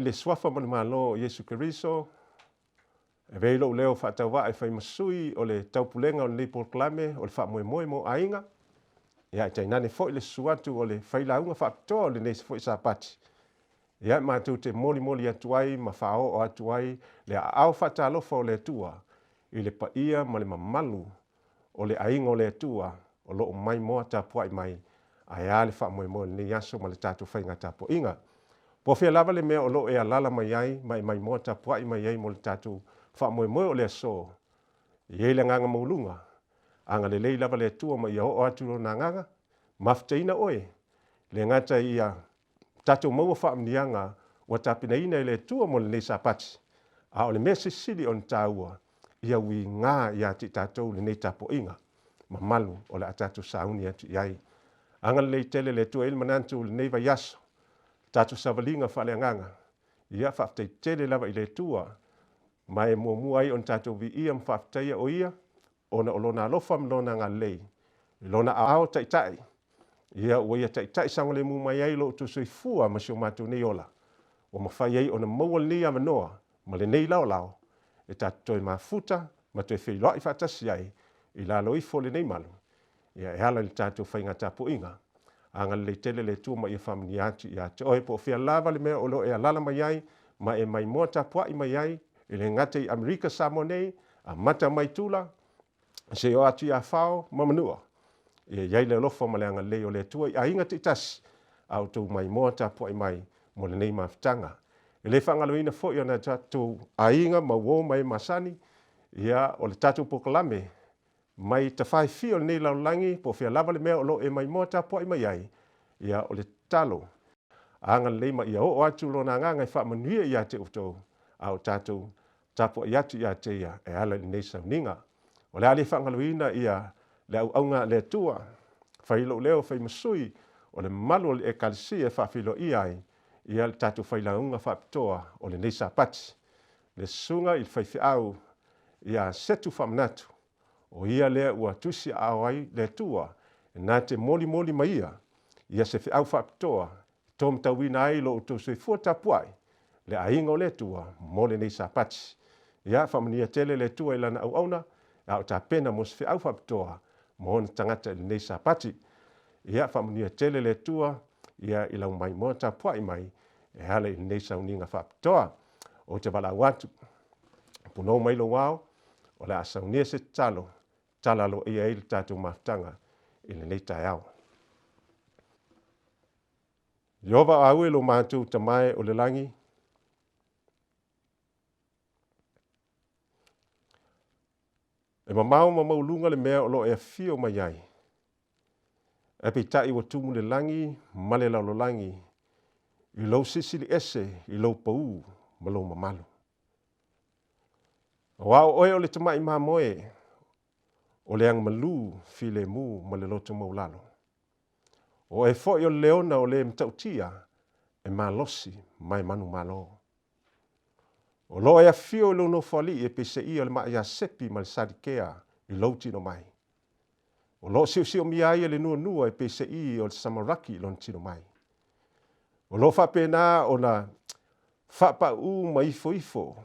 i le Suafa ma le Malo o Iesu Keriso, e avea ai lou leo faatauvaa e fai ma sui o le taupulega o lenei polokalame o le faamoemoe mo aiga, ia ae tainane foi le susu atu o le failauga faapitoa o lenei foi Sapati, ia matou te molimoli atu ai ma faaoo atu ai le aao faatalofa o le Atua i le paia ma le mamalu o le aiga o le Atua o lo o maimoa tapuai mai ae a le faamoemoe o lenei aso ma le tatou faiga tapuaiga. Po o fea lava le mea o lo o e alaala mai ai ma e maimoa tapuai mai ai mo le tatou faamoemoe o le aso, e i ai le agaga maualuga, agalelei lava le Atua ma ia oo atu Lona agaga, mafutaina oe, le gata ia tatou maua faamanuiaga ua tapenaina e le Atua mo lenei Sapati, a o le mea silisili ona taua, ia uiga ia te i tatou lenei tapuaiga mamalu o le a tatou sauni atu i ai. Agalelei tele le Atua. E i ai le manatu i lenei vaiaso, tatou savaliga faaleagaga, ia faafetai tele lava i le Atua, ma e muamua ai ona tatou viia ma faafetaia o Ia, ona o Lona alofa ma Lona agalelei i Lona aao taitai, ia ua Ia taitai saogalemu mai ai lo outou soifua ma si o matou nei ola, ua mafai ai ona maua lenei avanoa ma lenei laolao e tatou toe mafuta ma toe feiloai faatasi ai i lalo ifo o lenei malu, ia e ala i le tatou faiga tapuaiga. Agalelei tele le Atua ma ia faamanuia atu ia te oe po o fea lava le mea o lo o e alaala mai ai ma e maimoa tapuai mai ai, e le gata i Amerika Samoa nei, amata mai Tula, seia oo atu i Afao ma Manua. Ia i ai le alofa ma le agalelei o le Atua i aiga taitasi a outou maimoa tapuai mai mo lenei mafutaga. E le faagaloina foi o nai tatou aiga ma uo ma e masani, ia o le tatou polokalame mai tafaefia o lenei lalolagi po o fea lava le mea o lo o e maimoa tapuai mai ai, ia o le tatalo, agalelei ma ia oo atu Lona Agaga e faamanuia ia te outou a o tatou tapuai atu ia te Ia e ala i lenei sauniga. O le a le faagaloina ia le auauna a le Atua, fai lou leo fai ma sui o le mamalu o le Ekalesia e faafeiloaia ai ia le tatou failauga faapitoa o lenei Sapati, le Susuga i le Faifeau ia Setu Faamanatu, o ia lea ua tusiaao ai le Atua na te molimoli mai ia ia se feau faapitoa e taumatauina ai lo outou soifua tapuai, le aiga o le Atua mo lenei Sapati. Ia faamanuia tele le Atua i Lana auauna, a o tapena mo se feau faapitoa mo ona tagata i lenei Sapati. Ia faamanuia tele le Atua ia i lau maimoa tapuai mai e ala i lenei sauniga faapitoa. Ou te valaau atu, punou mai lou ao, o le a saunia se tatalo, tala aloaia ai le tatou mafutaga i lenei taeao. Ieova o au e lo matou Tama e o le lagi, e mamao ma maualuga le mea o lo o e afio mai ai, ae peitai ua tumu le lagi ma le lalolagi i lou silisili ese i lou pau ma lou mamalu. Aua o oe o le tamai mamoe o le agamalu filemu ma le loto maualalo. O oe foi o le leona o le matautia e malosi ma e manumalo. O lo o e afio i lou nofoalii e peiseia o le maa iasepi ma le salikea i lou tino mai. O lo o siosiomia ai e le nuanua e peiseai o le samaraki i lona tino mai. O lo o faapena ona faapauu ma ifoifo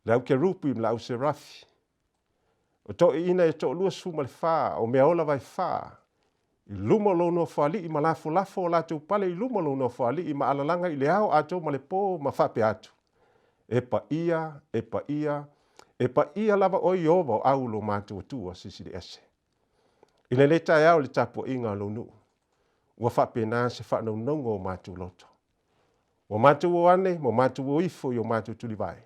le au kerupi ma le au serafi. O toeaiina e toalua 14 o mea ola vaefa i luma o lou nofoalii ma lafolafo o latou pale i luma o lou nofoalii ma alalaga i le ao atoa ma le po ma faapea atu, E paia, e paia, e paia lava oe Ieova o au lo matou Atua Silisili Ese. I lenei taeao i le tapuaiga a lou nuu, ua faapena se faanaunauga o matou loto. Ua matou o ane ma matou o ifo i o matou tulivae,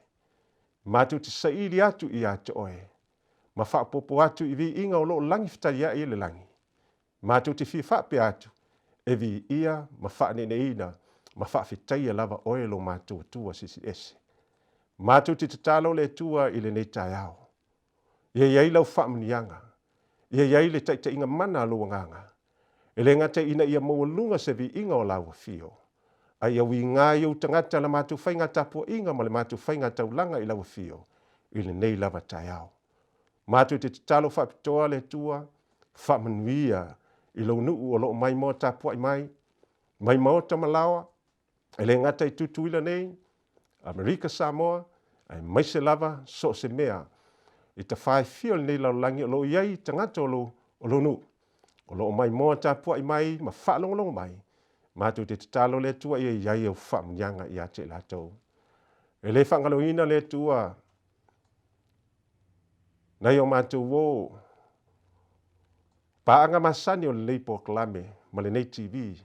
matou te saili atu ia te oe, ma faaopoopo atu i viiga o lo o lagifetaliai e le lagi. Matou te fia faapea atu, e viia ma faaneeneeina ma faafetaia lava oe lo matou Atua Silisili Ese. Matou te tatalo le Atua i lenei taeao, Ia i ai lau faamanuiaga, ia i ai le taitaiga mana a lou agaga, e le gata ina ia maualuga se viiga o lau afio, a ia uiga i ou tagata la matou faiga tapuaiga ma le matou faiga taulaga i lau afio i lenei lava taeao. Matou te tatalo faapitoa le Atua, faamanuia i lou nuu o lo o maimoa tapuai mai, mai maota ma laoa, e le gata i Tutuila nei, Amerika Samoa, aemaise lava so o se mea i tafaefia o lenei lalolagi o lo o i ai tagata o lou, o lou nuu, o lo o maimoa tapuai mai ma faalogologo mai, matou te tatalo le Atua ia i ai au faamanuiaga ia te i latou. E le faagaloina le Atua nai o matou uo, paaga masani o lenei polokalame ma lenei TV,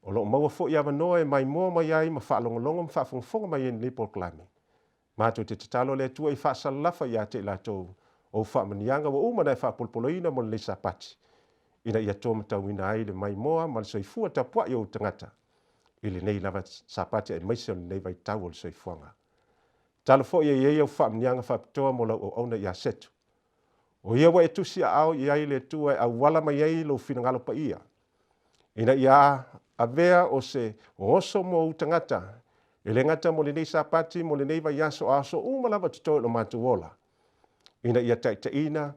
o lo o maua foi avanoa e maimoa mai ai ma faalogologo ma faafogafoga mai ai i lenei polokalame. Matou te tatalo le Atua i faasalalafa ia te i latou ou faamanuiaga ua uma ona e faapolopoloina mo lenei Sapati, ina ia toa matauina ai le maimoa ma le soifua tapuai o ou tagata i lenei lava Sapati aemaise o lenei vaitau o le soifuaga. Tatalo foi e i ai au faamanuiaga faapitoa mo lau auauna ia Setu. O ia ua e tusi aao i ai le Atua e auala mai ai lou finagalo paia, ina ia avea o se oso mo ou tagata, e le gata mo lenei Sapati, mo lenei vaiaso, a aso uma lava totoe o lo matou ola, ina ia taitaiina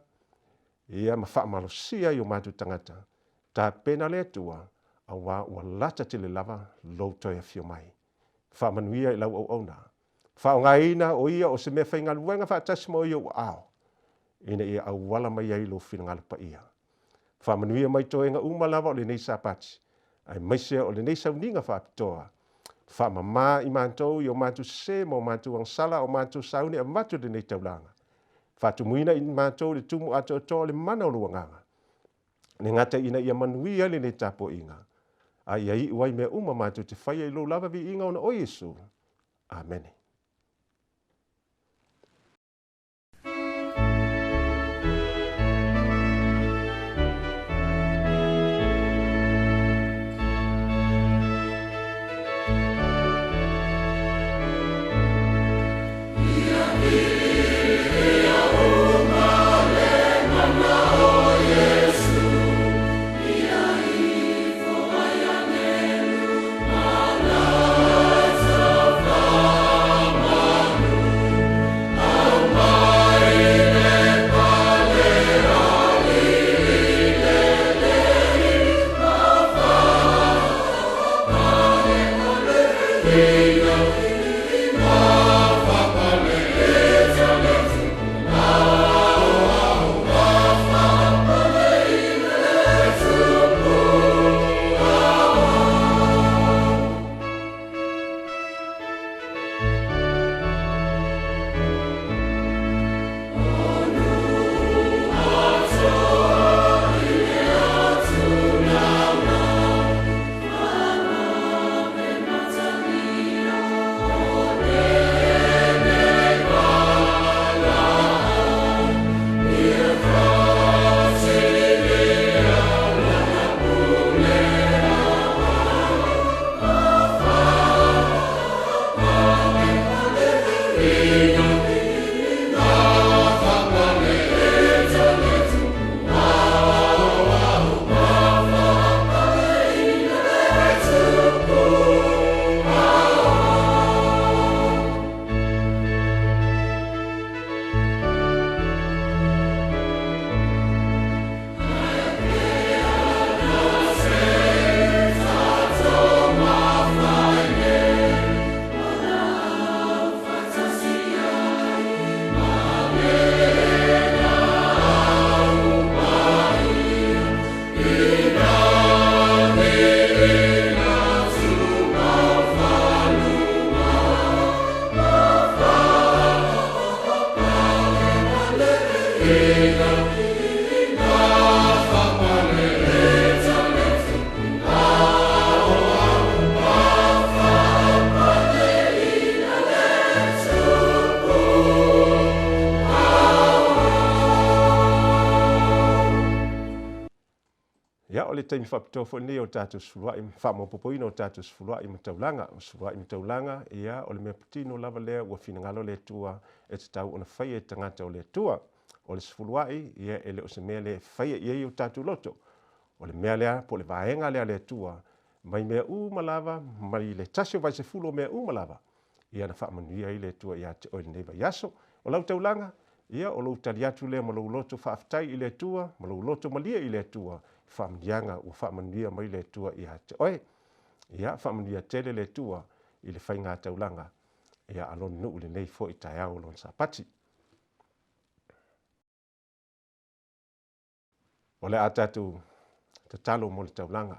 ia ma faamalosia ai o matou tagata, tapena le Atua, auā ua lata tele lava lou toe afio mai. Faamanuia i lau auauna. Faaaogaina o ia o se mea faigaluega faatasi ma oe i ou aao, ina ia auala mai ai lou finagalo paia. Faamanuia mai toega uma lava o lenei Sapati, aemaise o lenei sauniga faapitoa. Faamama i matou i o matou sese ma o matou agasala a o matou sauni e avatu i lenei taulaga. Faatumuina i matou i le tumu atoatoa o le mana o lou Agaga, le gata ina ia manuia ai lenei tapuaiga, a ia iu ai mea uma matou te faia i lou lava viiga ona o Iesu. Amene. Ia, o le taimi faapitoa foi lenei o tatou sefuluai, faamaopoopoina o tatou sefuluai ma taulaga. O sefuluai ma taulaga, ia, o le mea patino lava lea ua finagalo le Atua e tatau ona faia e tagata o le Atua. O le sefuluai, ia, e le o se mea lea e faia i ai o tatou loto. O le mea lea, po o le vaega lea a le Atua, mai mea uma lava, mai le tasi o vaesefulu o mea uma lava, ia na faamanuia ai le Atua ia te oe i lenei vaiaso. O lau taulaga, ia o lou tali atu lea ma lou loto faafetai i le Atua, ma lou loto malie i le Atua, i faamanuiaga ua faamanuia mai le Atua ia te oe. Ia faamanuia tele le Atua i le faiga taulaga. ia a lona nuu i lenei foi taeao o lona Sapati. O le a tatou tatalo mo le taulaga.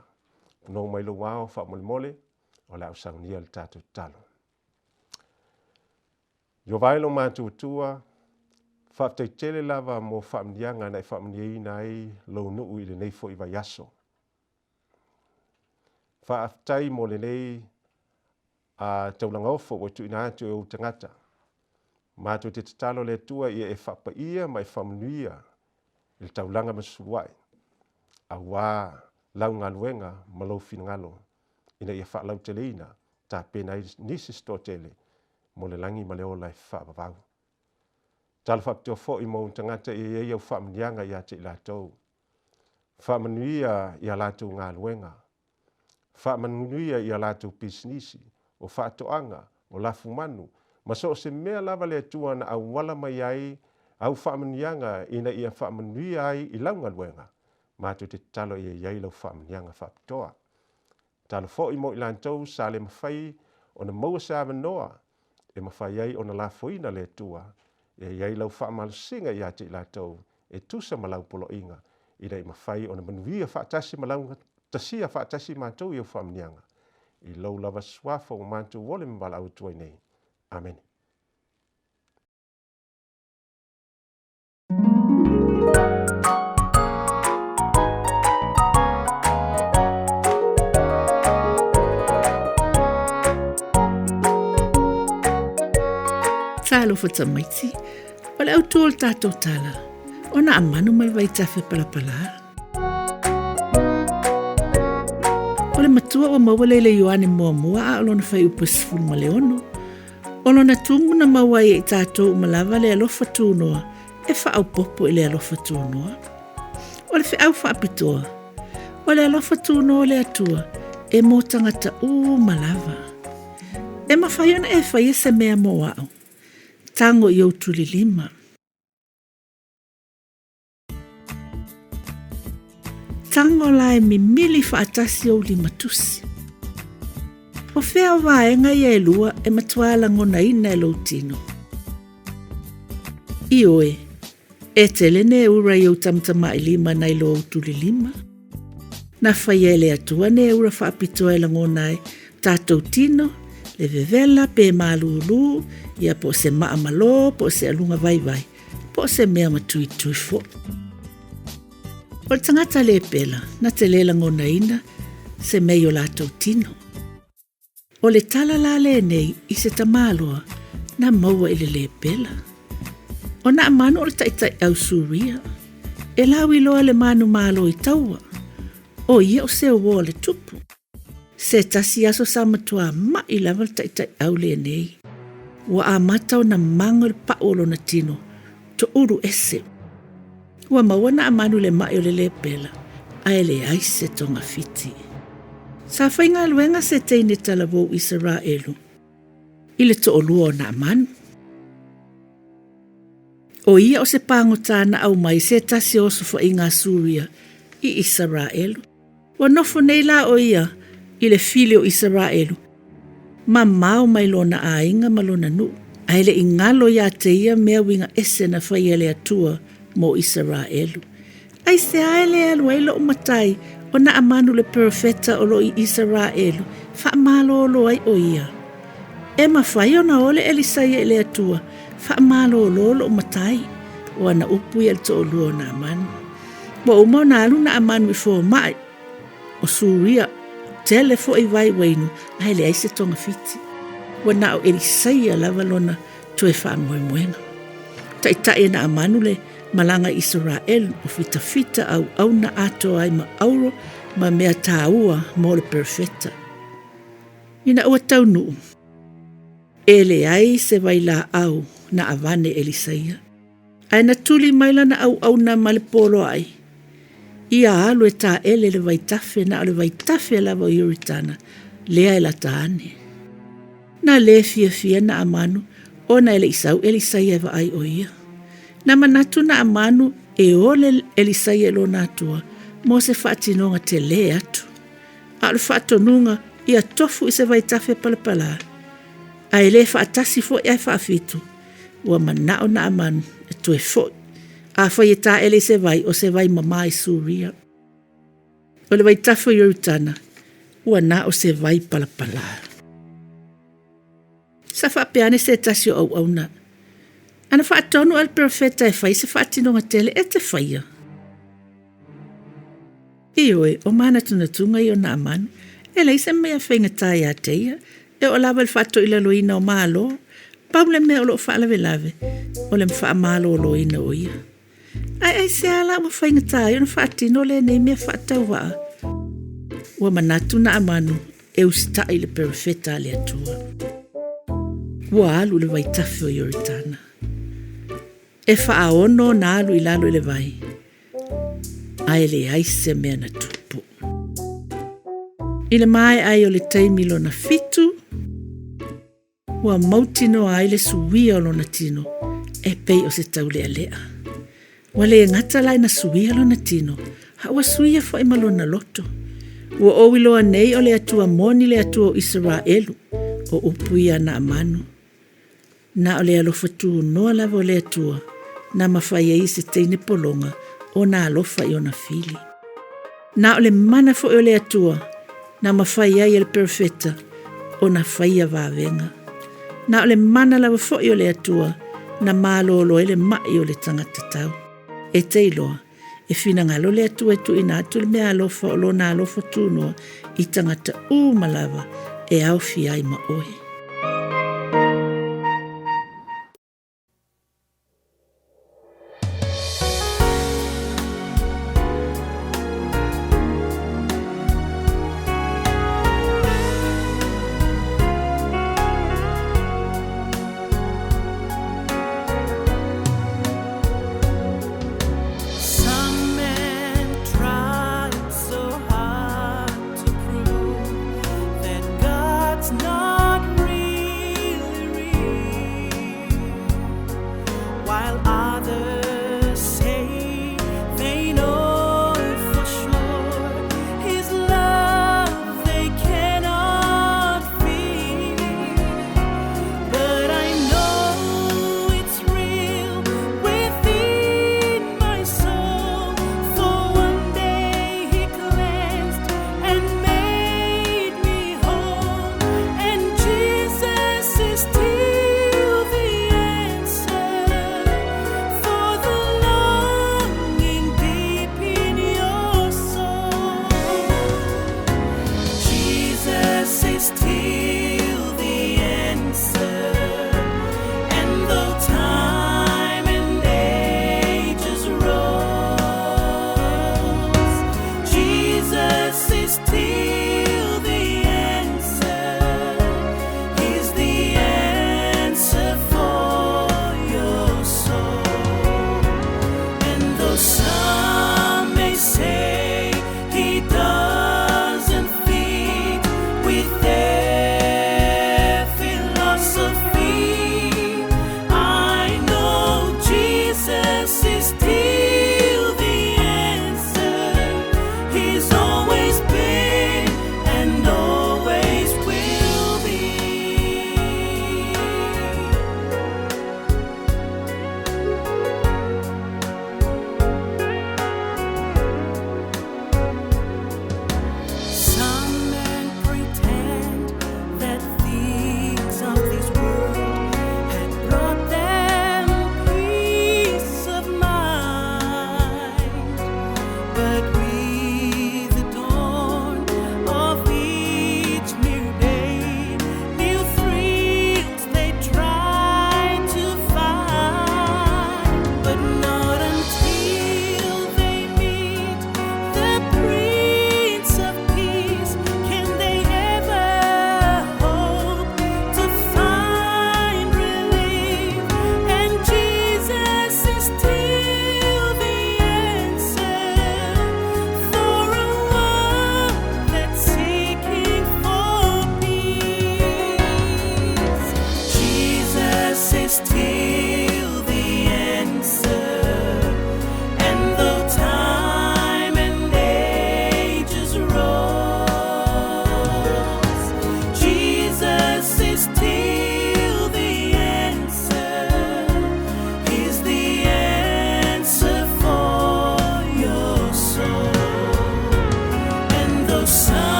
Punou mai lou ao faamolemole, o le a ou saunia le tatou tatalo. Ieova e lo matou Atua, faafetai tele lava mo faamanuiaga na e faamanuiaina ai lou nuu i lenei foi vaiaso. Faafetai mo lenei a taulaga ofo ua tuuina atu e ou tagata. Matou te tatalo le Atua ia e faapaia ma e faamanuia i le taulaga ma suluai, auā lau galuega ma lou finagalo ina ia faalauteleina, tapena ai nisi se toatele mo le lagi ma le ola e faavavau. Tala faapitoa foi mo ou tagata ia i ai au faamanuiaga ia te i latou. Faamanuia i a latou galuega, faamanuia i a latou pisinisi, o faatoaga, o lafumanu, ma so o se mea lava le Atua na auala mai ai au faamanuiaga ina ia faamanuia ai i lau galuega, matou te tatalo ia i ai lau faamanuiaga faapitoa. Tatalo foi mo i latou sa le mafai ona maua se avanoa e mafai ai ona lafoina le Atua, ia i ai lau faamalosiga ia te i latou e tusa ma lau poloaiga, ina ia mafai ona manuia faatasi ma laugatasia faatasi matou i au faamanuiaga, i lou lava suafa ua matou ole ma valaau atu ai nei. Amene. Talofa tamaiti, o le autu o le tatou tala, o Naamanu ma le vaitafe palapalā. O le matua ua maua lea i le Ioane muamua a o lona fuaiupu e 16. O lona tumu na maua ai e i tatou uma lava le alofa tunoa e faaopoopo i le alofa tunoa. O le feau faapitoa, o le alofa tunoa o le Atua e mo tagata uma lava. E mafai ona e faia se mea mo a'u, tago i ou tulilima. Tago la e mimili faatasi ou limatusi. O fea o vaega ia e lua e matuā lagonaina e lou tino? Ioe, e tele ne ura i ou tamatamailima nai lo ou tulilima. Na faia e le Atua ne ura faapitoa e lagona ai tatou tino, le vevela pe malūlū, ia po o se maa malō, po o se aluga vaivai, po o se mea matuitui foi. O le tagata le pela, na te le lagonaina se mea i o latou tino. O le tala la lenei i se tamaloa na maua i le lepela. O Naamanu o le taitai au Suria, e lauiloa le manumalo i taua, o ia o se uo a le tupu. Se tasi aso sa matua ma'i lava le taitai au lenei. Ua amata ona mago i le pau o lona tino, toulu ese. Ua maua Naamanu i le ma'i o le lepela, ae leai se togafiti. Sa faigaluega se teine talavou Isaraelu i le to'olua o Naamanu. O ia o se pagota na aumai se tasi o osofaiga a Suria i Isaraelu. Ua nofo nei la o ia i le fili o Isaraelu, mamao mai lona aiga ma lona nuu, ae le i galo ia te ia mea uiga ese na faia e le Atua mo Isaraelu. Aisea e le alu ai lo'u matai o Naamanu le perofeta o lo o i Isaraelu, faamalolo ai o ia? E mafai ona ole Elisaia i le Atua, faamalolo lo'u matai, o ana upu ia i le to'olua o Naamanu. Ua uma ona alu Naamanu i fomai o Suria, tele foi vai ua inu, ae leai se togafiti. Ua na o Elisaia lava lona toe faamoemoega. Taitai e Naamanu le malaga i Isaraelu, o fitafita auauna atoa ai ma auro ma mea taua mo le perofeta. Ina ua taunuu, e leai se vailaau na avane Elisaia. Ae na tuli mai lana auauna ma le poloai, ia alu e taele le vaitafe na o le vaitafe lava o Ioritana, lea e lata ane. Na lē fiafia Naamanu ona e le i sau Elisaia e vaai o ia. Na manatu Naamanu e ole Elisaia i lona Atua mo se faatinoga telē atu. A o le faatonuga ia tofu i se vaitafe palapalā. Ae le faatasi foi ae faafitu, ua manao Naamanu e toe foi. Afai e taele i se vai, o se vai mama i Suria. O le vaitafe o Ioritana, ua na o se vai palapala. Sa faapea ane se tasi o auauna. Ana faatonu oe e le perofeta e fai se faatinoga tele, e te faia. Ioe, o manatunatuga ia o Naamanu. E leai se mea faigata ia te ia, e oo lava i le faatoilaloina o Malo. Pau le mea o lo o faalavelave, o le faamaloloina o ia. Ae aisea la ua faigata ai ona faatino lenei mea faatauvaa? Ua manatu Naamanu e usitai i le perofeta a le Atua. Ua alu i le vaitafe o Ioritana. E faaono ona alu i lalo i le vai, ae leai se mea na tupu. I le maea ai o le taimi lona fitu, ua mautinoa ai le suia o lona tino e pei o se taulealea. Ua le gata la ina suia lona tino, a ua suia foi ma lona loto. Ua ou iloa nei o le Atua moni le Atua o Isaraelu, o upu ia a Naamanu. Na o le alofa tunoa lava o le Atua na mafai ai e se teine pologa ona alofa i ona fili. Na o le mana foi o le Atua na mafai ai e le perofeta ona faia vavega. Na o le mana lava foi o le Atua na malolo ai le mai o le tagata tau. E te iloa, e finagalo le Atua e tuuina atu le meaalofa o lona alofa tunoa i tagata uma lava e aofia ai ma oe.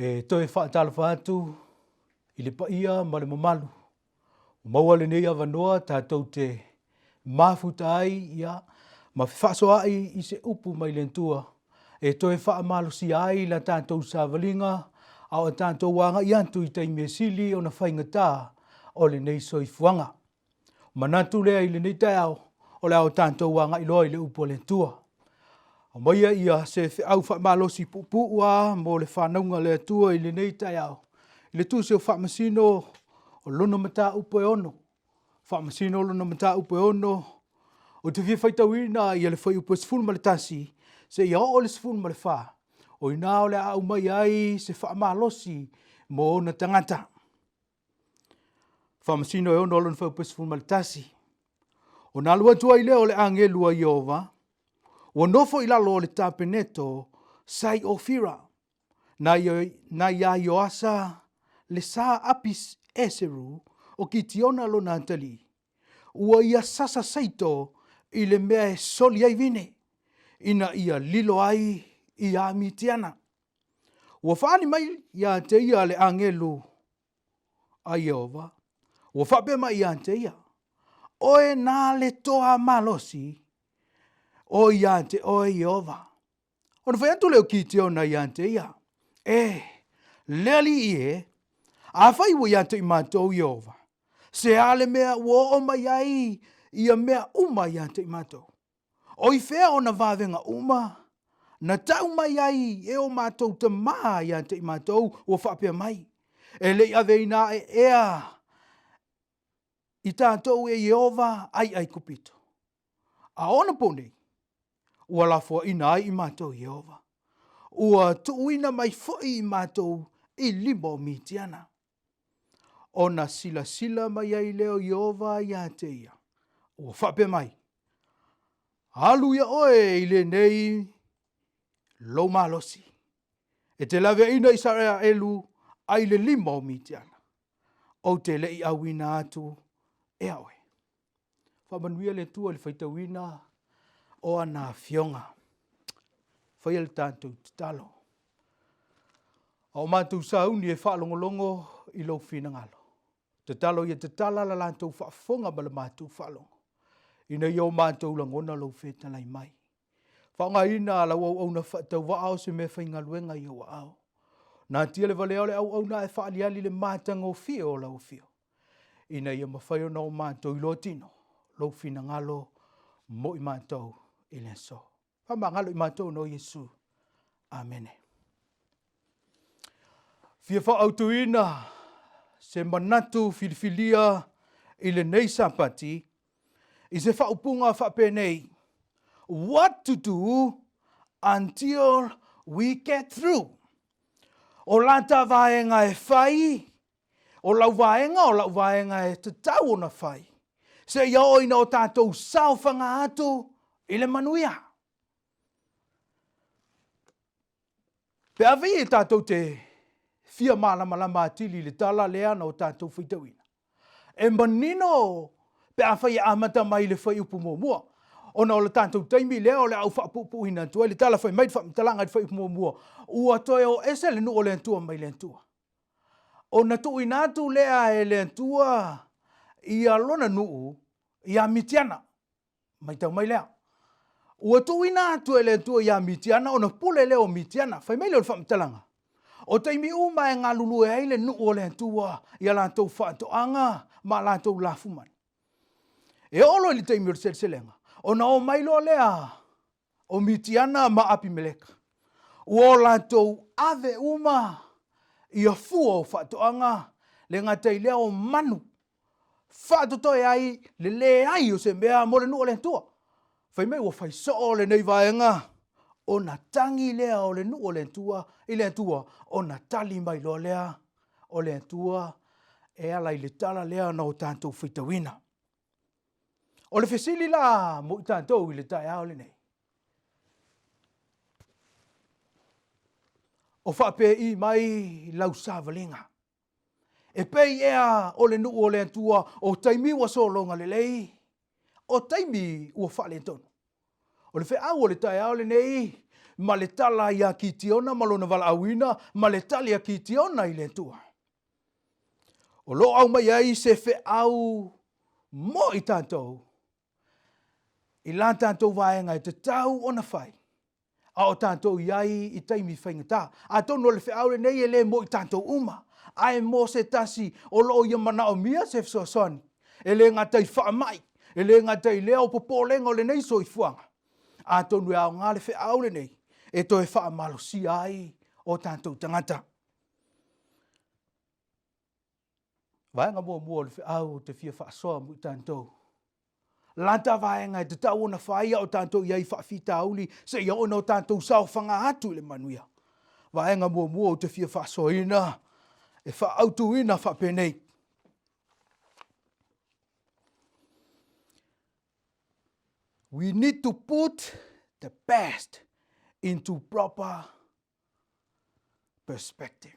E toe faatalofa atu i le paia ma le mamalu ua maua lenei avanoa tatou te mafuta ai ia ma fefaasoaai i se upu mai le Atua e toe faamalosia ai la tatou savaliga a o tatou agai atu i taimi e sili ona faigata o lenei soifuaga. Manatu lea i lenei taeao, o le a o tatou agai loa i le upu a le Atua. Aumaia ia se feau faamalosi puupuu a mo le fanauga a le Atua i lenei taeao, i le tusi o Faamasino o lona mataupu e ono. Faamasino o lona mataupu e ono, ou te fia faitauina ia le fuaiupu e 11 seia oo i le 14, o i ina o le a aumaia ai se faamalosi mo ona tagata. Faamasino e ono lona fuaiupu e 11. Ona alu atu ai lea o le agelu a Ieova, ua nofo i lalo o le tapeneto sa i Ofira, na iā Ioasa le sa Apis Eseru o Kitiona lona atalii, ua ia sasa seito i le mea e soli ai vine, ina ia lilo ai iā Mitiana. Ua faaali mai ia te ia le agelu a Ieova, ua faapea mai ia te ia, Oe na le toa malosi, o ia te oe Ieova. Ona fai atu lea o Kitiona ia te ia, E, le Alii e, afai ua ia te i matou Ieova, se a le mea ua oo mai ai ia mea uma ia te i matou? O i fea ona vavega uma na tau mai ai e o matou tamā ia te i matou ua faapea mai, E le i aveina ae ea i tatou e Ieova ai Aikupito? A o onaponei ua lafoaina ai i matou e Ieova, ua tuuina mai foi i matou i lima o Mitiana. Ona silasila mai ai lea o Ieova ia te ia, ua faapea mai, Alu ia oe i lenei lou malosi, e te laveaiina Isaraelu ai le lima o Mitiana, ou te le i auina atu ea oe. Faamanuia le Atua i le faitauina o ana afioga. Faia le tatou tatalo. A o matou sauni e faalogologo i lou finagalo. Tatalo ia tatala la latou faafofoga ma le matou faalogo, ina ia o matou lagona lou fetalai mai. Faaaogaina lau auauna faatauvaa o se mea faigaluega i ou aao. Natia le valea o le auauna ae faaaliali le matagofie o lau afio, ina ia mafai ona o matou iloa tino lou finagalo mo i matou i le aso. Faamagalo i matou ona o Iesu. Amene. Fia faaautuina se manatu filifilia i lenei Sapati i se faaupuga faapenei, What to do until we get through? O lata vaega e fai, o lau vaega, o lau vaega e tatau ona fai, seia oo ina o tatou saofaga atu i le manuia. Pe afai e tatou te fia malamalama atili i le tala lea na o tatou faitauina, e manino pe afai e amata mai i le fuaiupu muamua, ona o le tatou taimi lea o le a ou faapuupuuina atu ai le tala. Fai mai le faamatalaga i le fuaiupu muamua, ua toe o ese le nuu o le Atua mai le Atua. Ona tuuina atu lea e le Atua ia lona nuu ia Mitiana. Matau mai lea. Ua tuuina atu e le Atua ia Mitiana ona pule lea o Mitiana. Fai mai lea o le faamatalaga, o taimi uma e galulue ai le nuu o le Atua i a latou faatoaga ma a latou lafumanu. E oo loa i le taimi o le seleselega, ona o mai loa lea o Mitiana ma Apimeleka, ua o latou ave uma ia fua o faatoaga, le gata i lea o manu, faatotoe ai le leai o se mea mo le nuu o le Atua. Fai mai ua fai soo lenei vaega, ona tagi lea o le nuu o le Atua i le Atua, ona tali mai loa lea o le Atua e ala i le tala lea na o tatou faitauina. O le fesili la mo i tatou i le taeao lenei, o faapei mai lau savaliga? E pei ea o le nuu o le Atua o taimi ua sologa lelei, o taimi ua faaletonu? O le feau o le taeao lenei, ma le tala iā Kitiona ma lona valaauina, ma le tali a Kitiona i le Atua. O lo o aumai ai se feau mo i tatou i la tatou vaega e tatau ona fai a o tatou i ai i taimi faigata. Atonu o le feau lenei e le mo i tatou uma, ae mo se tasi o lo o ia manaomia se fesoasoani, e le gata i faamai, e le gata i lea o popolega o lenei soifuaga. Atonu e aoga le feau lenei e toe faamalosia ai o tatou tagata. Vaega muamua o le feau ou te fia faasoa mo i tatou. Lata vaega e tatau ona fai a o tatou i ai i faafitauli seia oo ina o tatou saofaga atu i le manuia. Vaega muamua ou te fia faasoaina e faaautuina faapenei. We need to put the past into proper perspective.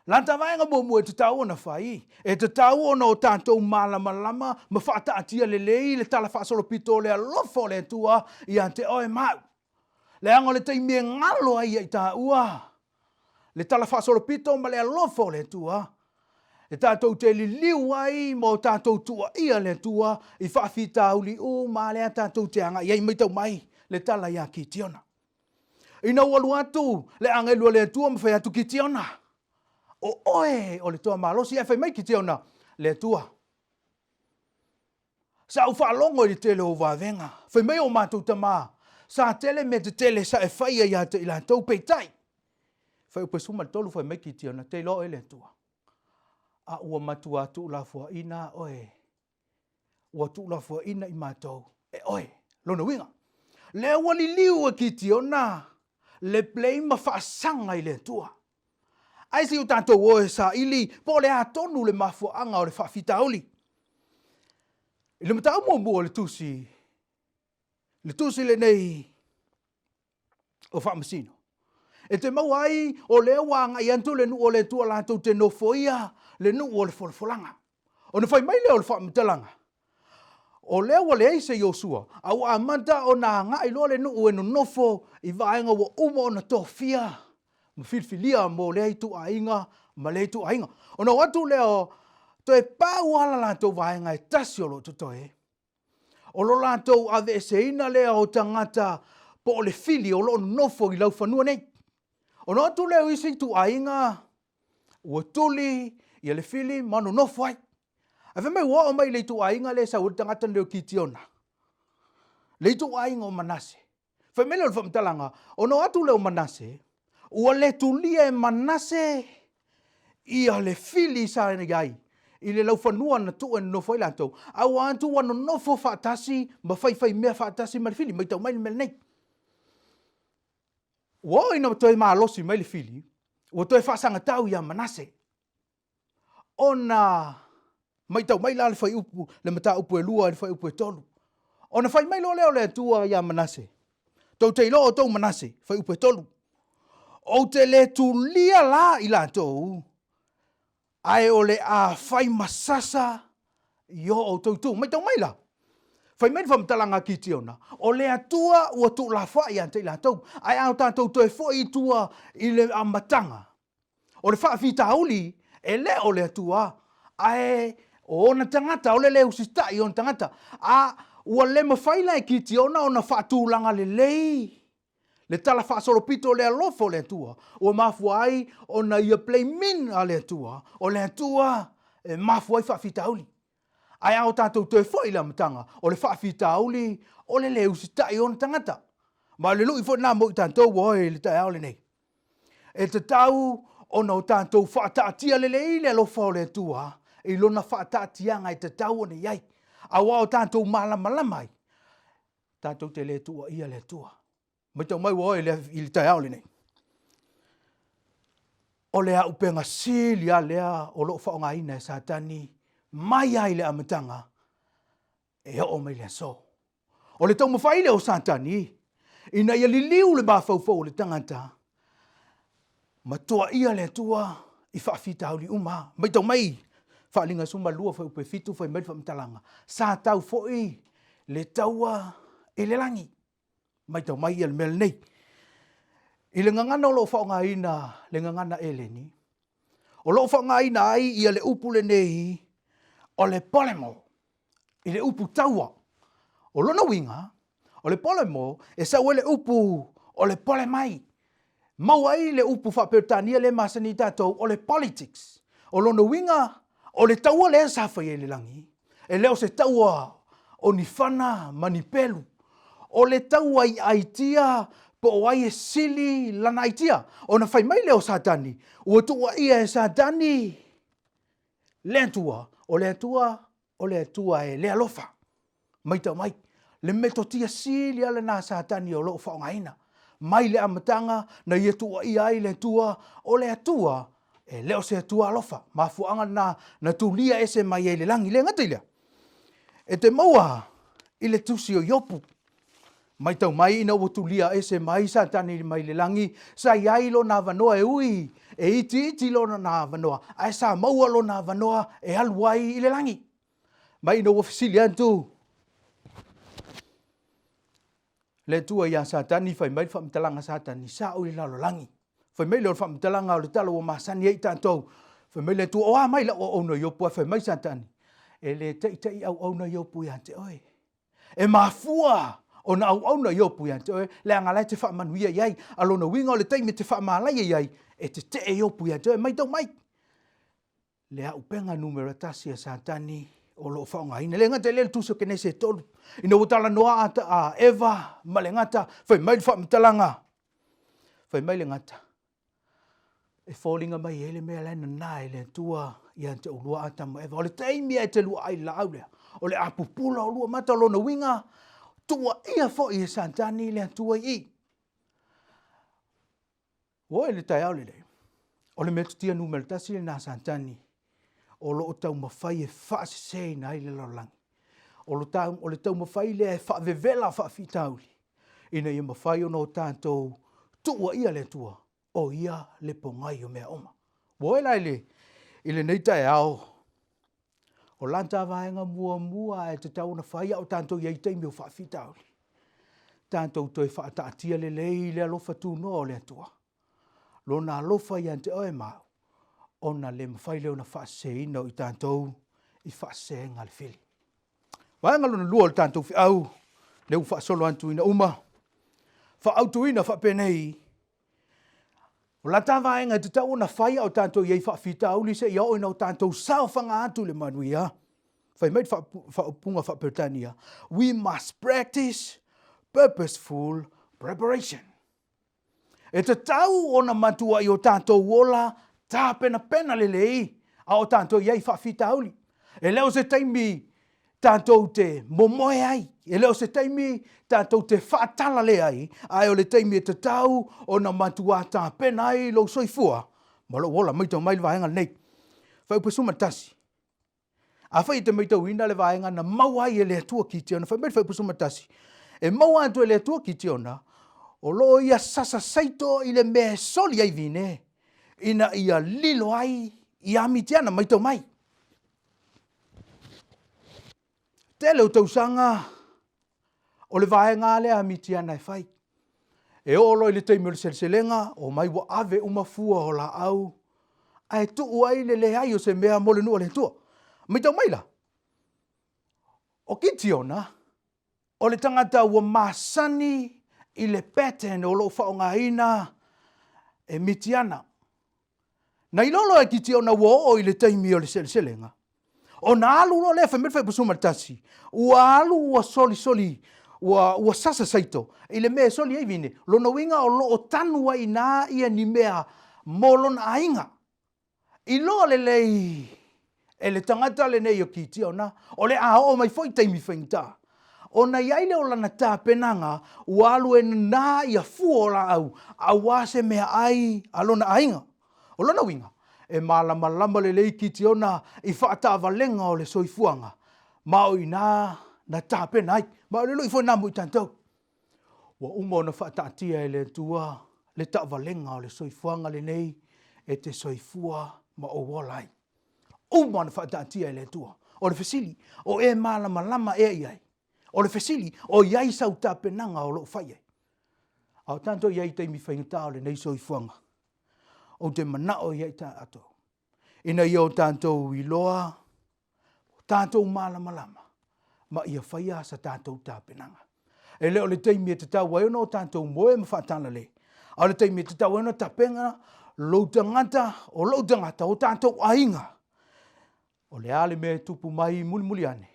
Lata vaega muamua e tatau ona fai, e tatau ona o tatou malamalama ma faataatia lelei le tala faasolopito o le alofa o le Atua ia te oe ma au. Leaga o le taimi e galo ai ia i taua le tala faasolopito ma le alofa o le Atua, e tatou te liliu ai ma o tatou tuuaia le Atua i faafitauli uma lea tatou te agai ai. Matau mai le tala ia Kitiona. Ina ua alu atu le agelu a le Atua ma fai atu, Kitiona, o oe o le toa malosi. Ae fai mai Kitiona, Le Atua, sa ou faalogo i le tele o ou vavega. Fai mai o matou tama, sa tele mea tetele sa e faia ia te i latou, peitai, fuaiupu e 13 fai mai Kitiona, te iloa oe le Atua, a ua matua tuulafoaina oe ua tuulafoaiina i matou e oe. Lona uiga, lea ua liliu e Kitiona le blame ma faasaga i le Atua. Ae se i o tatou o e saili po o le a tonu le mafuaaga o le faafitauli. I le mataupu muamua o le tusi, le tusi lenei o Faamasino. E te maua ai o lea ua agai atu le nuu o le Atua latou te nofoia le nuu o le folafolaga. Ona fai mai lea o le faamatalaga, o lea ua leai se Iosua, a ua amata ona agai loa le nuu e nonofo i vaega ua uma ona tofia ma filifilia mo lea ituaiga ma lea ituaiga. Ona o atu lea toe pau lava la latou vaega e tasi o lo o totoe, O lo latou aveeseina lea o tagata po o le fili o lo o nonofo i laufanua nei. Ona o atu lea o isi ituaiga ua tuli ia le fili ma nonofo ai. Ae fai mai ua oo mai i le ituaiga lea e sau ai le tagata lenei o Kitiona, le ituaiga o Manase. Fai mai lea o le faamatalaga, ona o atu lea o Manase, ua le tulia e Manase ia le fili sa i ai i le laufanua na tuu e nonofo ai latou, a ua atu ua nonofo faatasi ma faifaimea faatasi ma le fili. Matau mai le mea lenei. Ua oo ina toe malosi mai le fili, ua toe faasagatau ia Manase. Ona matau mai la le fuaiupu, le mataupu e 2 i le fuaiupu e 3. Ona fai mai loa lea o le Atua ia Manase, Tou te iloa outou Manase, fuaiupu e 3, ou te le tulia la i latou, ae o le a fai ma sasa i o outou itu. Matau mai la, fai mai le faamatalaga a Kitiona, o le Atua ua tuulafoai ia te i latou, ae a tatou toe foi i tua i le amataga, O le faafitauli, e le o le Atua, ae o ona tagata, o le le usitai i ona tagata. A ua le mafai la e Kitiona ona faatulaga lelei le tala faasolopito o le alofa o le Atua, ua mafua ai ona ia blame ina le Atua, o le Atua e mafua ai faafitauli. Ae a o tatou toe foi i le amataga, o le faafitauli o le le usitai i ona tagata. Ma o le lui foi lena mo i tatou ua oe i le taeao lenei. E tatau ona o tatou faataatia lelei le alofa o le Atua i lona faataatiaga e tatau ona i ai, aua o tatou malamalama ai, tatou te le tuuaia le Atua. Matau mai ua oe i le taeao lenei. O le auupega sili lava lea o lo o faaaogaina e Satani mai lava i le amataga e oo mai le aso. O le taumafai lea o Satani ina ia liliu le mafaufau o le tagata ma toaia le Atua i faafitauli uma. Matau mai Faaaliga 12 fuaiupu e 7 fai mai le faamatalaga, sa tau foi le taua i le lagi. Matau mai ia le mea lenei. I le gagana o lo o faaaogaina le gagana Eleni, o lo o faaaogaina ai ia le upu lenei o le polemo i le upu taua. O lona uiga, o le polemo e sau ai le upu o le polemai. Maua ai le upu faa-Peretania lea e masani ai tatou o le politics. O lona uiga, o le taua lea sa faia i le lagi, e le o se taua o ni fana ma ni pelu. O le taua i aitia po o ai e sili lana aitia. Ona fai mai lea o Satani, ua tuuaia e Satani le Atua, o le Atua, o le Atua e le alofa. Maitau mai, le metotia sili lava lena a Satani o lo o faaaogaina. Mai le amataga na ia tuuaia ai le Atua, o le Atua e le o se Atua alofa. Mafuaaga lena na tulia ese mai ai i le lagi. Le gata i lea, e te maua i le tusi o Iopu, Maitau mai ina ua tulia ese mai Satani mai le lagi, sa i ai lona avanoa e ui e itiiti lona avanoa, ae sa maua lona avanoa e alu ai i le lagi. Mai ina ua fesili atu le Atua iā Satani, fai mai le faamatalaga a Satani, sa ou i le lalolagi. Fai mai lea o le faamatalaga o le tala ua masani ai i tatou. Fai mai le Atua, o a mai lau auauna Iopu? Ae fai mai Satani, e le taita'i auauna Iopu ia te oe. E mafua ona auauna Iopu ia te oe, leaga la e te faamanuia i ai. A lona uiga o le taimi e te faamalaia i ai, e tetee Iopu ia te oe. Matau mai, le auupega numera tasi a Satani o lo o faaaogaina. E le gata i lea le tusi o Kenese e 3, ina ua talanoa a Eva ma le gata, fai mai le faamatalaga, fai mai le gata, e foliga mai ai le mea la e nana e le Atua ia te oulua Atamu ma Eva. O le taimi e te lua ai i le laau lea, o le a pupula oulua mata, o lona uiga, tuuaia foi e Satani le Atua i i. Ua oo i le taeao lenei, o le metotia numera tasi lena a Satani o lo o taumafai e faaseseina ai le lalolagi. O le taumafai lea e faavevela faafitauli ina ia mafai ona o tatou tuuaia le Atua, o Ia le pogai o mea uma. Ua oo la i lenei taeao, o lata vaega muamua e tatau ona fai a o tatou i ai i taimi o faafitauli, tatou toe faataatia lelei le alofa tunoa o le Atua, Lona alofa ia te oe ma au, ona le mafai lea ona faaseseina o i tatou i faasesega a le fili. Vaega lona lua o le tatou feau, lea ua faasolo atu ina uma, faaautuina faapenei, O la ta vaega e tatau ona fai a o tatou i ai faafitauli seia oo ina o tatou saofaga atu i le manuia. Fai mai le faaupuga faa-Peretania, We must practice purposeful preparation. E tatau ona matuai o tatou ola tapenapena lelei a o tatou i ai faafitauli. E le o se taimi tatou te momoe ai, e le o se taimi tatou te faatalale ai, ae o le taimi e tatau ona matuā tapena ai lou soifua ma lou ola. Maitau mai le vaega lenei. Fuaiupu 11. Afai e te maitauina le vaega na maua ai e le Atua Kitiona, fai mai le fuaiupu 11, e maua atu e le Atua Kitiona, o lo o ia sasasaito i le mea e soli ai vine, ina ia lilo ai ia Mitiana. Maitau mai. Tele o tausaga o le vaega lea a Mitiana e fai. E oo loa i le taimi o le seleselega, omai ua ave uma fua o laau, ae tuu ai le leai o se mea mo le nuu o le Atua. Maitau mai la, o Kitiona, o le tagata ua masani i le pattern o lo o faaaogaina e Mitiana. Na iloa loa e Kitiona ua oo i le taimi o le seleselega, ona alu loa lea, fai mai le fuaiupu 11, ua alu ua solisoli, ua, ua sasa saito i le mea e soli ai vine. Lona uiga o lo o tanu ai i ina ia ni mea mo lona aiga. Iloa lelei e le tagata lenei o Kitiona, o le a oo mai foi taimi faigata. Ona i ai lea o lana tapenaga, ua alu e nana ia fua o laau, aua se meaai a lona aiga. O lona uiga, e malamalama lelei Kitiona i faataavalega o le soifuaga, ma o i ina na tapena ai. Ma o le lui foi lena mo i tatou. Ua uma ona faataatia e le Atua le taavalega o le soifuaga lenei e te soifua ma ou ola ai. Uma ona faataatia e le Atua. O le fesili, o e malamalama ea i ai? O le fesili, o i ai sau tapenaga o lo o fai ai? A o tatou i ai i taimi faigata o lenei soifuaga, ou te manao ia i tatou, ina ia o tatou iloa, o tatou malamalama, ma ia faia sa tatou tapenaga. E le o le taimi e tatau ai ona o tatou moe ma faatalale, a o le taimi e tatau ai ona tapena lou tagata, o lou tagata, o tatou aiga, o le a le mea e tupu mai mulimuli ane,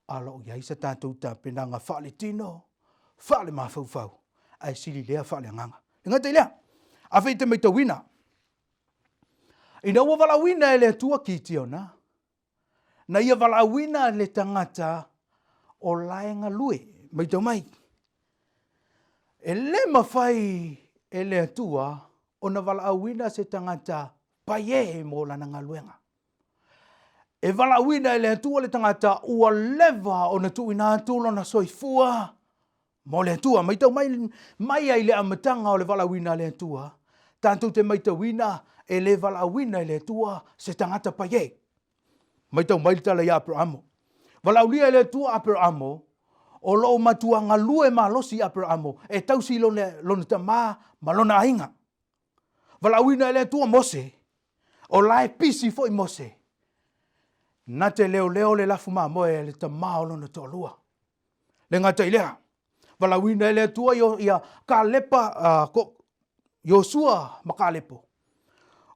a o lo o i ai sa tatou tapenaga faaletino, faalemafaufau, ae sili lea faaleagaga. E le gata i lea, afai e te maitauina, ina ua valaauina e le Atua Kitiona, na ia valaauina le tagata o la e galue. Maitau mai, e le mafai e le Atua ona valaauina se tagata paie mo lana galuega. E valaauina e le Atua le tagata ua leva ona tuuina atu lona soifua mo le Atua. Maitau mai, mai ai le amataga o le valaauina a le Atua, tatou te maitauina e le valaauina e le Atua se tagata paie. Maitau mai le tala ia Aperamo. Valaaulia e le Atua Aperamo, o lo o matua galue malosi Aperamo e tausi lona, lona tama ma lona aiga. Valaauina e le Atua Mose, O la e pisi foi Mose, na te leoleo le lafu mamoe a le tama o lona toalua. Le gata i lea, valaauina e le Atua ia Kalepa, uh, Iosua ma Kalepo,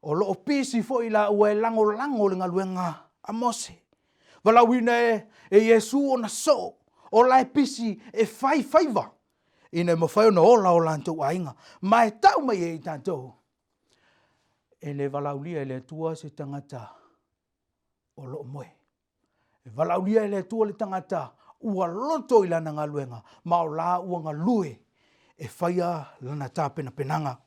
o lo o pisi foi laua e lagolago le galuega a Mose. Valaauina e, e Iesu ona soo, o la e pisi e fai faiva, ina e mafai ona ola o latou aiga. Ma e tau mai e i tatou, E le valaaulia e le Atua se tagata o lo o moe. E valaaulia e le Atua le tagata ua loto i lana galuega ma o la ua galue e faia lana tapenapenaga.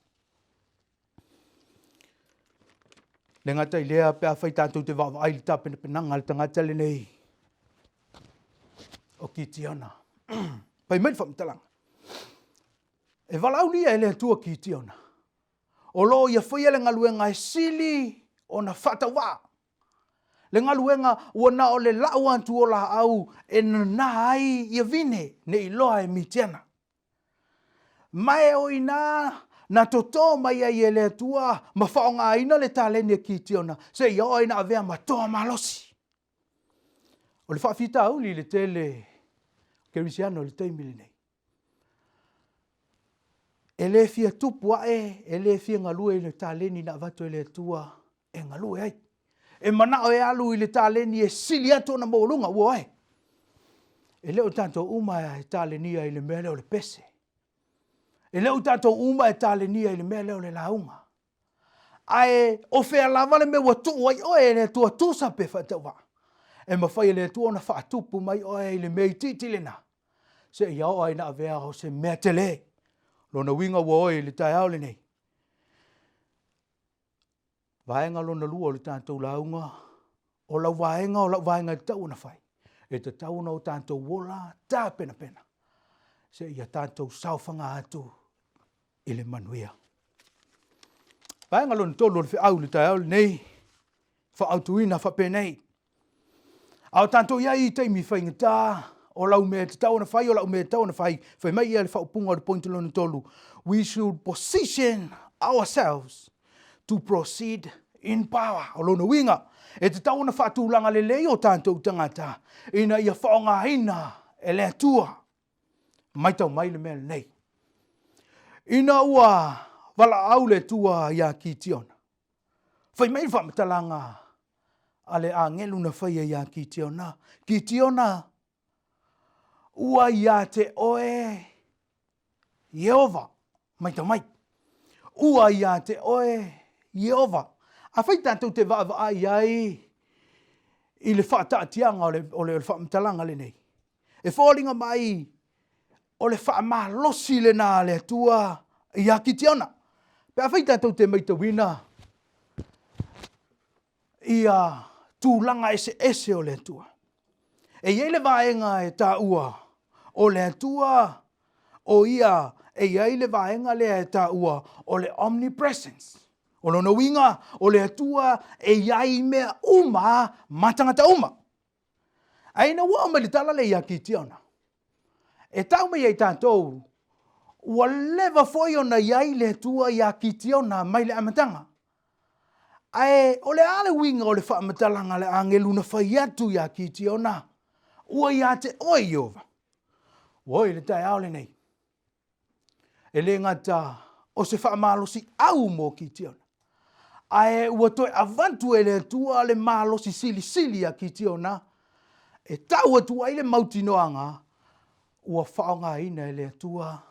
Le gata i lea, pe afai tatou te vaavaai i le tapenapenaga a le tagata lenei o Kitiona. Fai mai le faamatalaga. E valaaulia e le Atua Kitiona, o lo o ia faia le galuega e sili ona faatauvaa. Le galuega ua na o le lau atu o laau e nanā ai ia vine ne i loa e Mitiana. Ma e o i ina na totō mai ai e le Atua ma faaaogaina le taleni a Kitiona seia oo ina avea ma toa malosi. O le faafitauli i le tele o kerisiano i le taimi lenei, E le fia tupu ae, e le fia galue i le taleni na avatu e le Atua e galue ai. E manao e alu i le taleni e sili atu ona maualuga, ua oe. E le o tatou uma e talenia i le mea lea o le pese. E le o tatou uma e talenia i le mea lea o le lauga. Ae o fea lava le mea ua tuu ai oe e le Atua tusa pe faatauvaa? E mafai e le Atua ona faatupu mai oe i le mea itiiti lena, seia oo ai ina avea o se mea tele. Lona uiga ua oe i le taeao lenei. Vaega lona lua o le tatou lauga, o lau vaega, o lau vaega e tatau ona fai. E tatau ona o tatou ola tapenapena, seia tatou saofaga atu i le manuia. Vaega lona tolu o le feau i le taeao lenei, faaautuina faapenei. A o tatou i ai i taimi faigata, o lau mea e tatau ona fai, o lau mea e tatau ona fai, fai mai ia le faaupuga o le point lona tolu, we should position ourselves to proceed in power. O lona uiga, e tatau ona faatulaga lelei o tatou tagata ina ia faaaogaina e le Atua. Matau mai le mea lenei. Ina ua valaau le Atua iā Kitiona, fai mai le faamatalaga a le agelu na faia iā Kitiona, Kitiona, ua iā te oe Ieova. Matau mai, ua iā te oe Ieova. Afai tatou te vaavaai ai i le faataatiaga o le, o le, o le faamatalaga lenei, E foliga mai o le faamalosi lena a le Atua ia Kitiona. Pe afai tatou te maitauina ia tulaga eseese o le Atua, e i ai le vaega e taua o le Atua o ia e i ai le vaega lea e taua o le omnipresence. O lona uiga, o le Atua e i ai i mea uma ma tagata uma. Ae ina ua oo mai le tala lea ia Kitiona. E tau mai ia i tatou, ua leva foi ona i ai le Atua ia Kitiona mai le amataga. Ae o le a le uiga o le faamatalaga a le agelu na fai atu ia Kitiona, Ua ia te oe Ieova? Ua oo i le taeao lenei, e le gata o se faamalosiau mo Kitiona, ae ua toe avatu e le Atua le malosi silisili ia Kitiona e tau atu ai le mautinoaga ua faaaogaina e le Atua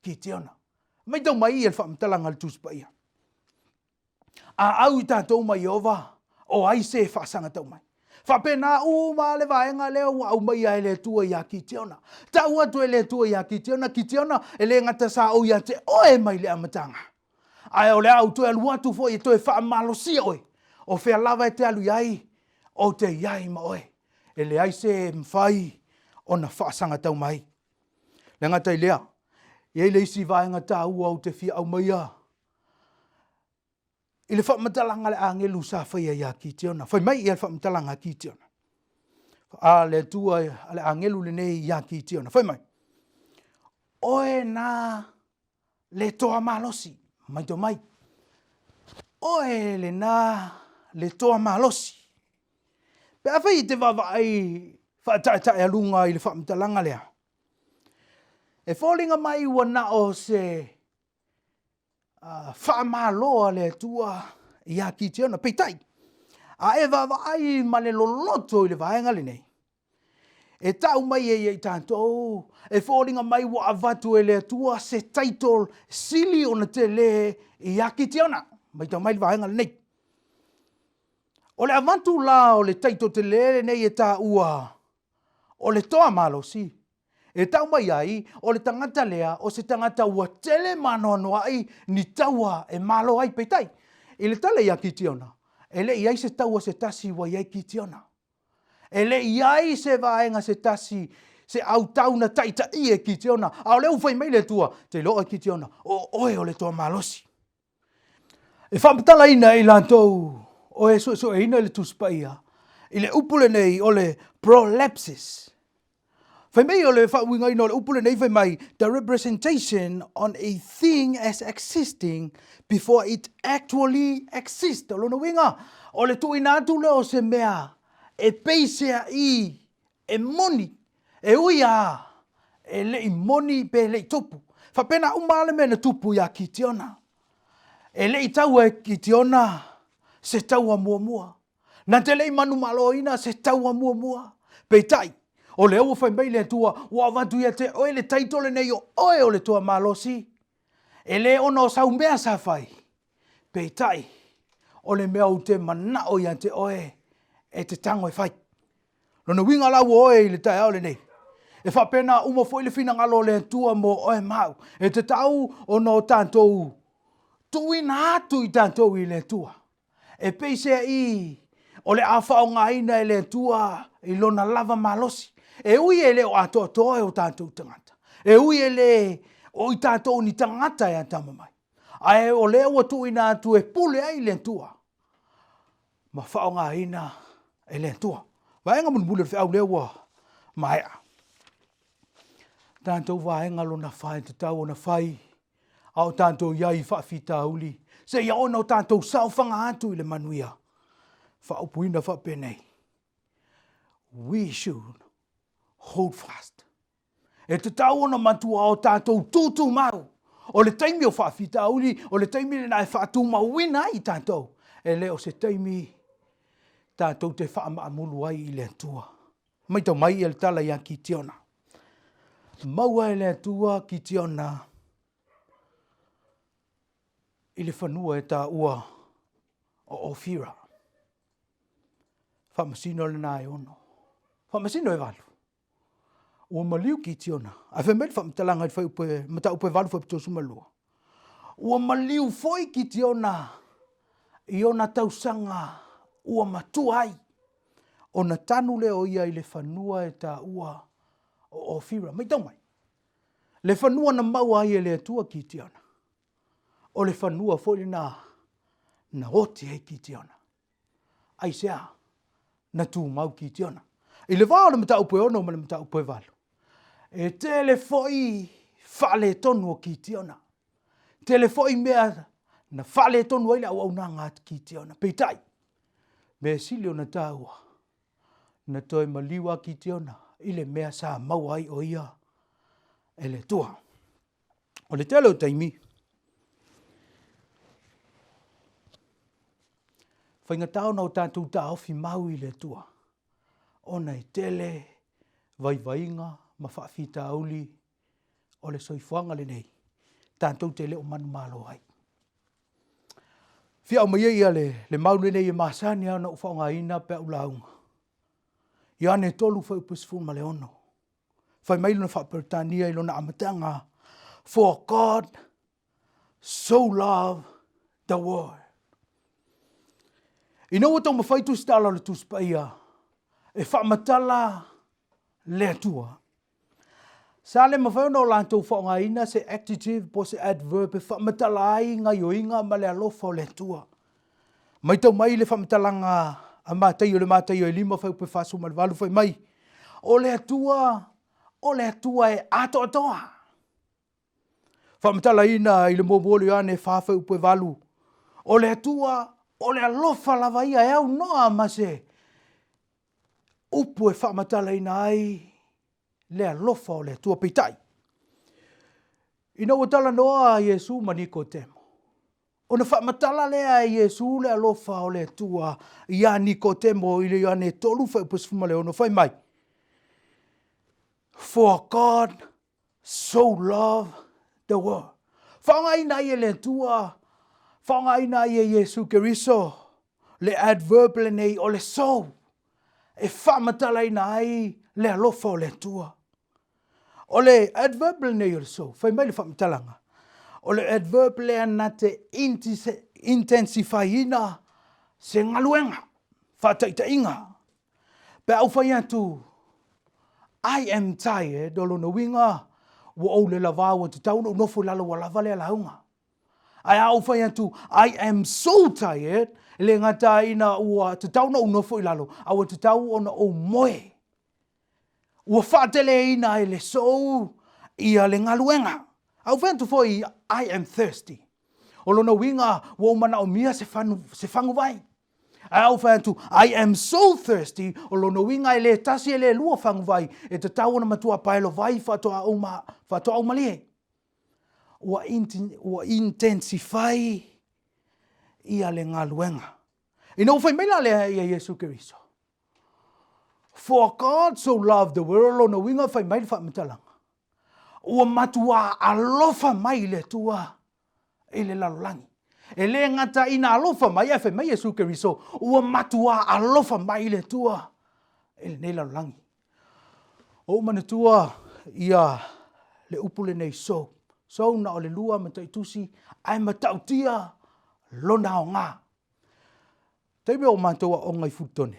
Kitiona. Matau mai ia le faamatalaga a le Tusi Paia. A au i tatou ma Ieova, o ai se e faasagatau mai? Faapena uma le vaega lea ua aumaia e le Atua ia Kitiona. Tau atu e le Atua ia Kitiona, Kitiona, e le gata sa ou ia te oe mai le amataga, ae o le a ou toe alu atu foi e toe faamalosia oe, o fea lava e te alu i ai, ou te i ai ma oe. E leai se mafai ona faasagatau mai. Le gata i lea, e i ai le isi vaega taua ou te fia aumaia i le faamatalaga a le agelu sa faia ia Kitiona. Fai mai ia le faamatalaga a Kitiona, a le Atua a le agelu lenei ia Kitiona. Fai mai, oe na le toa malosi, matau mai, oe lena le toa malosi. Pe afai e te vaavaai faataetaealuga i le faamatalaga lea, e foliga mai ua na o se faamalo a le Atua ia Kitiona. Peitai, a e vaavaai ma le loloto i le vaega lenei, e tau mai ai ia i tatou, e foliga mai ua avatu e le Atua se title sili ona tele ia Kitiona. Matau mai le vaega lenei. O le avatu la o le title tele lenei e taua o le toa malosi, E tau mai ai, o le tagata lea o se tagata ua tele ma anoanoai ni taua e malo ai. Peitai, i le tala ia Kitiona, e le i i ai se taua se tasi ua i ai Kitiona. E le i i ai se vaega se tasi, se autau na taitaia e Kitiona, a o lea ua fai mai le Atua, Te iloa oe Kitiona, o oe o le toa malosi. E faamatalaina e i latou o e suesueina le Tusi Paia i le upu lenei o le prolepsis. Fai mai o le faauigaina o le upu lenei fai mai, the representation on a thing as existing before it actually exists. O lona uiga, o le tuuina atu lea o se mea e peiseai E moni, e ui lava e le i moni pe le i tupu. Faapena uma lava le mea na tupu ia Kitiona. E le i taua e Kitiona se taua muamua. Na te le i manumaloina se taua muamua. Peitai, o lea ua fai mai le Atua, ua avatu ia te oe le title lenei o oe o le toa malosi. E le ona o sau mea sa fai, peitai, o le mea ou te manao ia te oe e te tago e fai. Lona uiga la ua oe i le taeao lenei, e faapena uma foi le finagalo o le Atua mo oe ma au, e tatau ona o tatou tuuina atu i tatou i le Atua. E peiseai o le a faaaogaina e le Atua i lona lava malosi. E ui e le o atoatoa e o tatou tagata, e ui e le o i tatou ni tagata e atamamai, ae o lea ua tuuina atu e pule ai le Atua ma faaaogaina e le Atua. Vaega mulimuli o le feau lea ua maea. Tatou vaega lona fa e tatau ona fai a o tatou i ai i faafitauli, seia oo ina o tatou saofaga atu i le manuia. Faaupuina faapenei, We should hold fast. E tatau ona matua o tatou tūtūmau. O le taimi o faafitauli, o le taimi lena e faatumauina ai i tatou. E le o se taimi tatou te faamaamulu ai i le Atua. Matau mai ia le tala ia Kitiona. Maua e le Atua Kitiona i le fanua e taua o Ofira. Faamasino lena e ono. Faamasino e valu. Ua maliu Kitiona. Ae fai mai le faamatalaga i le fuaiupu e, mataupu e 8 fuaiupu 32. Ua maliu foi Kitiona i ona tausaga ua matua ai, ona tanu lea o ia i le fanua e taua o Ofira. Matau mai, le fanua na maua ai e le Atua Kitiona, o le fanua foi lena na oti ai Kitiona. Aisea? Na tumau Kitiona. I le va o le mataupu e 6 ma le mataupu e 8. E tele foi faaletonu o Kitiona. Tele foi mea na faaletonu ai le auaunaga a Kitiona. Peitai, mea sili ona taua, na toe maliu a Kitiona i le mea sa maua ai o ia e le Atua. O le tele o taimi, faigata ona o tatou taofi mau i le Atua, ona e tele vaivaiga ma faafitauli o le soifuaga lenei tatou te le o manumalo ai. Fia aumaia ia le, le mau lenei e masani lava ona ou faaaogaina pe a ou lauga. Ioane 3 fuaiupu 16. Fai mai lona faa-Peretania i lona amataga, For God so loved the world. Ina ua taumafai tusitala o le Tusi Paia e faamatala le Atua, sa le mafai ona o latou faaaogaina se adjective po o se adverb e faamatala ai gaioiga ma le alofa o le Atua. Matau mai le faamatalaga a Mataio i le Mataio e 5 fuaiupu e 48 fai mai, O le Atua, o le Atua e atoatoa. Faamatalaina i le muamua o le Ioane e 4 fuaiupu e 8, O le Atua, o le alofa lava ia e aunoa ma se upu e faamatalaina ai le alofa o le Atua. Peitai, ina ua talanoa Iesu ma Nikotemo, Ona faamatala lea e Iesu le alofa o le Atua iā Nikotemo i le Ioane 3 fuaiupu 16, fai mai, For God so loved the world. Faaaogaina ai e le Atua, faaaogaina ai e Iesu Keriso le adverb lenei o le so e faamatalaina ai le alofa o le Atua. O le adverb lenei o le so, fai mai le faamatalaga, o le adverb lea na te intensify-ina se galuega, faataitaiga. Pe a ou fai atu, I am tired, o lona uiga, ua ou lelavā ua tatau ona ou nofo i lalo ua lava lea lauga. Ae a ou fai atu, I am so tired, e le gata ina ua tatau ona ou nofo i lalo, a ua tatau ona ou moe. Ua faateleina e le so ia le galuega. A ou fai atu foi, I am thirsty. O lona uiga, ua ou manaomia se, fanu, se faguvai. Ae a ou fai atu, I am so thirsty, o lona uiga e le tasi e le lua faguvai, e tatau ona matua paelo vai faatoa ou, ma, faatoa ou malie. Ua, ua intensify ia le galuega. Ina ua fai mai la lea ia Iesu Keriso, For God so loved the world, lona uiga fai mai le faamatalaga, ua matuā alofa mai le Atua i le lalolagi. E le gata ina alofa mai, ae fai mai Iesu Keriso, ua matuā alofa mai le Atua i lenei lalolagi. Ua ou manatua ia le upu lenei so. So na o le lua mataitusi ae matautia lona aoga. Taimi o matou aoga i Fulutone,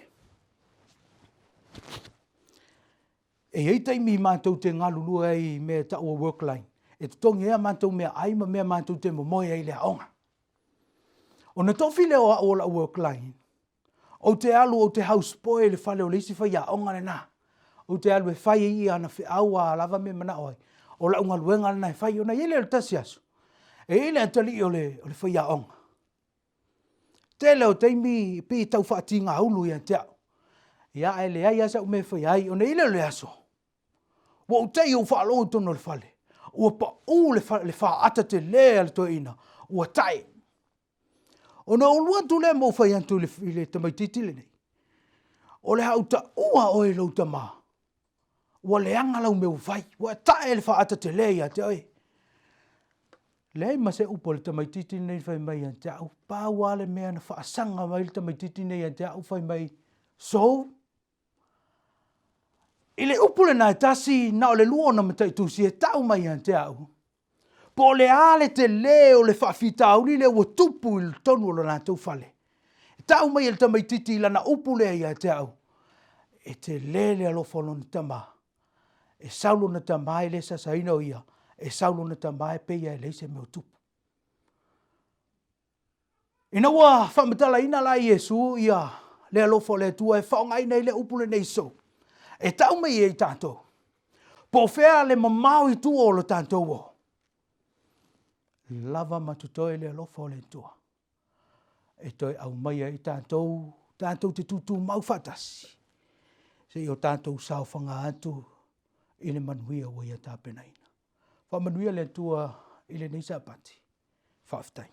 e i ai taimi matou te galulue ai i mea e taua work line, e totogi ai a matou meaai ma mea matou te momoe ai i le aoga. Ona tofi lea o au o lau work line, ou te alu ou te house boy i le fale o le isi faiaoga lena. Ou te alu e fai ai ana feau a lava mea e manao ai. O lau galuega lena e fai. Ona i ai lea o le tasi aso, e i ai le atalii o le, o le faiaoga. Tele o taimi e pei e tau faatigaulu ia te au. Ia ae leai lava sau mea e faia ai. Ona i ai lea o le aso, ua ou te i ou faalogo i totonu o le fale, ua pau le, le faata tele a le toeaina, ua tae. Ona ou alu atu lea ma ou fai atu i le, i le tamaitiiti lenei, o le a ou taua oe i lou tama, ua leaga lau mea ua fai, ua tae le faata tele ia te oe. Leai ma se upu a le tamaitiiti lenei fai mai ia te au, pau lava le mea na faasaga mai le tamaitiiti lenei ia te au, fai mai, So? I le upu lena e tasi, na o le lua ona mataitusi e tau mai ia te au, po o le a le tele o le faafitauli lea ua tupu i totonu o lo latou fale. E tau mai e le tamaitiiti i lana upu lea ia te au, e tele le alofa o lona tama. E sau lona tama e le sasaina o ia, e sau lona tama e pei lava e leai se mea o tupu. Ina ua faamatalaina la e Iesu ia le alofa o le Atua e faaaogaina ai le upu lenei so, e tau mai ai tatou. Po o fea le mamao i tua o lo tatou o. Lava ma totoe le alofa o le Atua e toe aumaia i tatou, tatou te tutumau faatasi, seia o tatou saofaga atu i le manuia ua ia tapenaina. Faamanuia le Atua i lenei Sapati. Faafetai.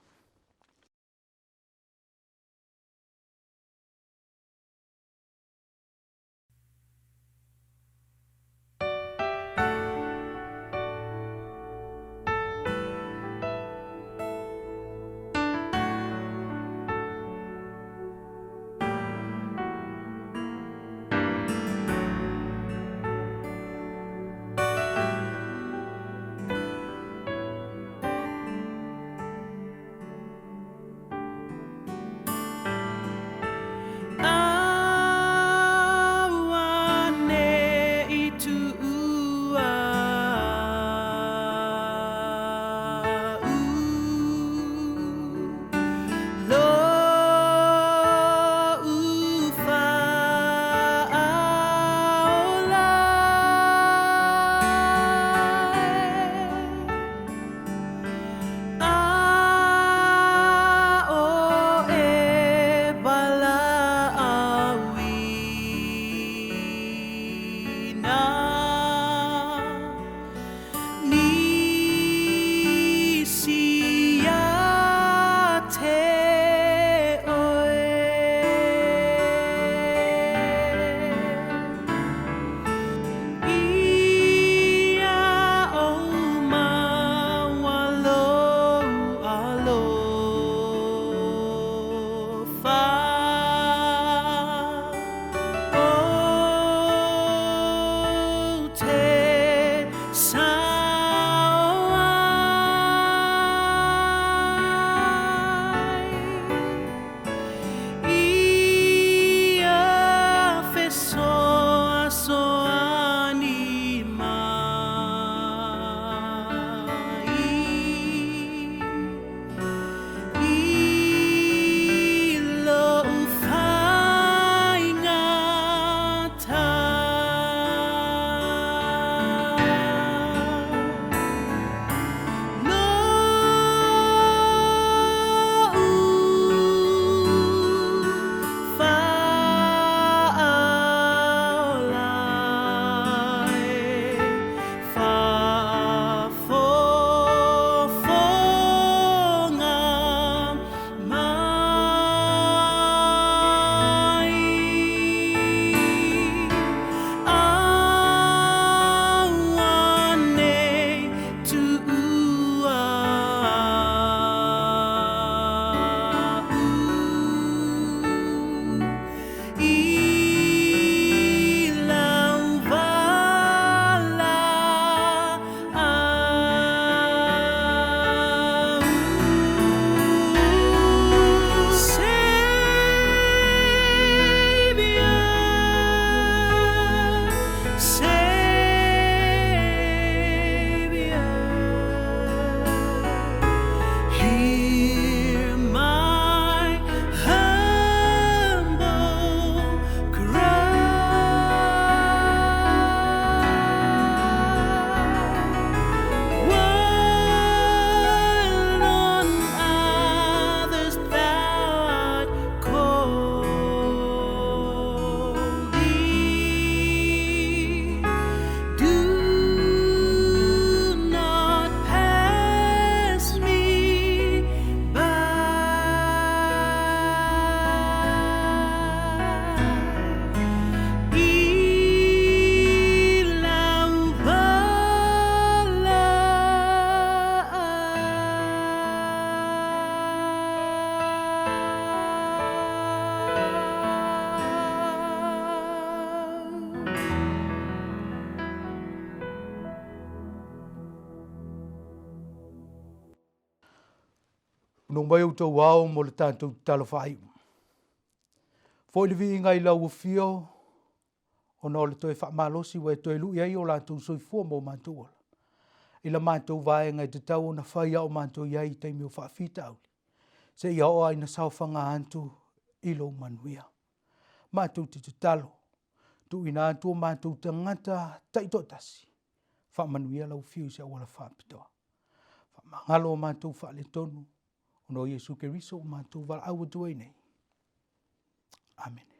Nuu mai outou ao mo le tatou tatalo faaiu. Foi le viiga i lau afio ona o le toe faamalosi ua e toe lui ai o latou soifua ma o matou ola. I la matou vaega e tatau ona fai a o matou i ai i taimi o faafitauli, seia oo lava ina saofaga atu i lou manuia. Matou te tatalo, tuuina atu o matou tagata taitoatasi. Faamanuia lau Afio i se auala faapitoa. Faamagalo o matou faaletonu, ona o Iesu Keriso ua matou valaau atu ai nei. Amene.